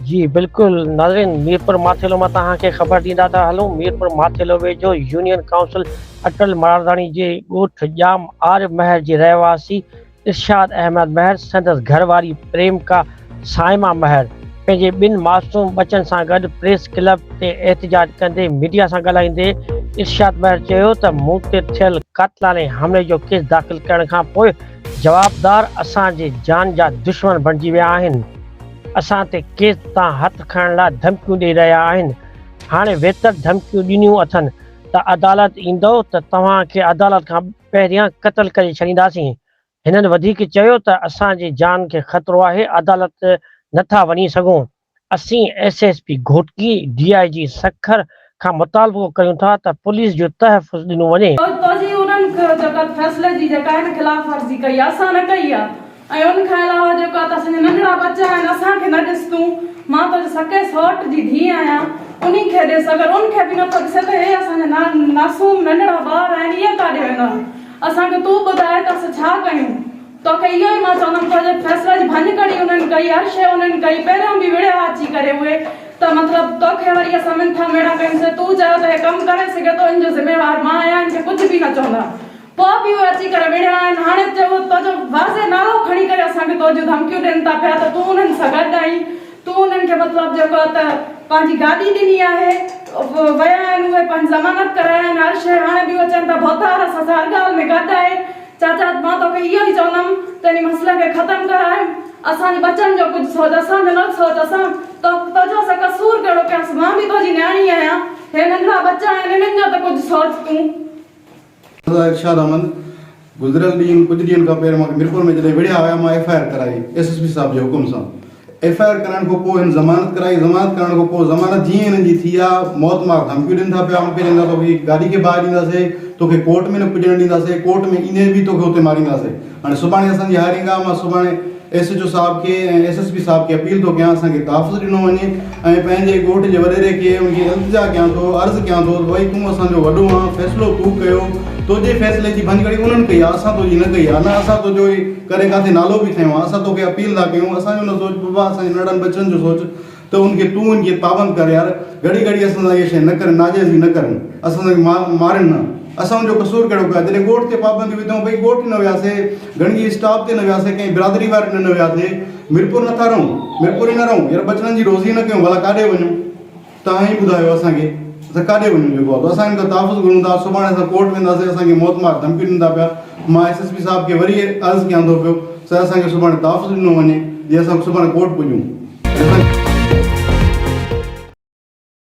جي بلڪل ناظرين ميرپور ماٿيلو مان توهان کي خبر ڏيندا ٿا هلون ميرپور ماٿيلو ويجهو يونين ڪائونسل اٽل مرارداڻي جي ڳوٺ ڄام عارب مهر جي رهواسي ارشاد احمد مهر سندس گهر واري پريمڪا صائمه مهر پنهنجي ٻن معصوم ٻچن سان گڏ پريس ڪلب تي احتجاج ڪندي ميڊيا سان ڳالهائيندي ارشاد مهر چيو ته مون تي ٿيل قاتلاڻي حملي جو ڪيس داخل ڪرڻ کان پوء جوابدار اسان جي جان جا دشمن بڻجي ويا آهن اسان تي ڪيس تان هٿ کڻڻ لاء ڌمڪيون ڏئي رهيا آهن هاڻي ويتر ڌمڪيون ڏنيون اٿن ته عدالت ايندؤ ته توهان کي عدالت کان پهريان قتل ڪري ڇڏينداسين. هنن وڌيڪ چيو ته اسان جي جان کي خطرو آهي، عدالت نه ٿا وڃي سگهون، اسين S S P Ghotki, D I G Sukkur کان مطالبو ڪريون ٿا ته پوليس جو تحفظ ڏنو وڃي. توجي انهن جيڪا فيصلي جي جيڪا آهي نه خلاف ورزي ڪئي آهي اسان نه ڪئي آهي ۽ ان کان علاوه جيڪو آهي ته اسان جا ننڍڙا ٻچا آهن اسان کي نه ڏس تون مان تنهنجي سڪي سئوٽ جي ڌيء آهيان انهي کي ڏس اگر ان کي به نٿو ڏسين ته هي اسان جا معصوم ننڍڙا ٻار آهن اهي ڪاڏي ويندا اسان کي تون ٻڌاء ته اسان ڇا ڪيون توکي اهو ئي مان چوندم تنهنجي فيصلي جي ڀڃڪڙي انهن ڪئي هر شيء انهن ڪئي پهريون به وڙهيا اچي ڪري اهي ته مطلب توکي وري اسان منٿا ميڙا ڪيون سي تون چيو ته هي ڪم ڪري سگهي ٿو ان جو ذميوار مان آهيان ان کي ڪجهه به نه چوندا پوء به اهي اچي ڪري وڙهيا آهن. هاڻي چئو تو جو واضح نالو کڻي ڪري اسان کي تو جون ڌمڪيون ڏين ٿا پيا ته تون انهن سان گڏ آهين. تون انهن کي مطلب جيڪو آهي ته پنهنجي گاڏي ڏني آهي. ويا آهن اهي پنهنجي ضمانت ڪرايا آهن هر شيء. هاڻي به اهي چون ٿا ڀوتار اسان سان هر ڳالهه ۾ گڏ آهي. چاچا مان توکي اهو ئي چوندم ته انهي مسئلي کي ختم ڪراء. اسان جي ٻچن جو ڪجهه سوچ اسان جو نه سوچ. اسان تو جو اسان قصور ڪهڙو ڪيس. مان به تنهنجي نياڻي آهيان. هي ننڍڙا ٻچا آهن انهن جو ته ڪجهه سوچ تون. رضا ارشاد احمد گذريل ڏينهن ڪجهه ڏينهن کان پهرين مونکي ميرپور ۾ جڏهن وڙهيا هيا مان ايف I R ڪرائي ايس ايس پي صاحب جي حڪم سان ايف I R ڪرائڻ کان پوء هن ضمانت ڪرائي ضمانت ڪرائڻ کان پوء ضمانت جيئن هنن جي ٿي آ موت مار ڌمڪيون ڏين ٿا پيا مونکي چون ٿا توکي گاڏي کي باهه ڏينداسي توکي ڪورٽ ۾ نه پڄڻ ڏينداسي ڪورٽ ۾ ايندي به توکي اتي مارينداسي هاڻي سڀاڻي اسان جي هائرنگ آ مان سڀاڻي ايس ايڇ او صاحب کي ۽ ايس ايس پي صاحب کي اپيل ٿو ڪيان اسان کي تحفظ ڏنو وڃي ۽ پنهنجي ڳوٺ جي وڏيري کي ان کي التجا ڪيان ٿو عرض ڪيان ٿو ته ڀئي تون اسان جو وڏو آن فيصلو تون ڪيو توجي فيصلي جي ڀڃڪڙي انهن ڪئي آ اسان توجي نه ڪئي آ نه اسان توجو ڪڏهن ڪاٿي نالو به کنيو آ اسان توکي اپيل ٿا ڪيون اسان جو نه سوچ بابا اسان جي ننڍڙن ٻچڙن جو سوچ ته ان کي تون ان کي پابند ڪر يار گهڙي گهڙي اسان سان اها شيء نه ڪرين ناجائزي نه ڪرين اسان سان مارين نه اسان ان جو قصور ڪهڙو ڪيو آهي جڏهن ڳوٺ تي پابندي وڌائون ڀئي ڳوٺ نه وياسي گهڻگي اسٽاپ تي نه وياسي ڪنهن برادري واري ڏي نه وياسي ميرپور نٿا رهون ميرپور ئي نه رهون يار ٻچڙن جي روزي نه ڪيون ڀلا ڪاڏي وڃون توهان ئي ٻڌايو اسان کي اسان ڪاڏي وڃون جيڪو آهي اسان ان کان تحفظ گهرون ٿا سڀاڻي اسان ڪورٽ وينداسي اسان کي موت مار ڌمڪيون ڏين ٿا پيا مان ايس ايس پي صاحب کي وري عرض ڪيان ٿو پيو سر اسان کي سڀاڻي تحفظ ڏنو وڃي جي اسان سڀاڻي ڪورٽ پڄون.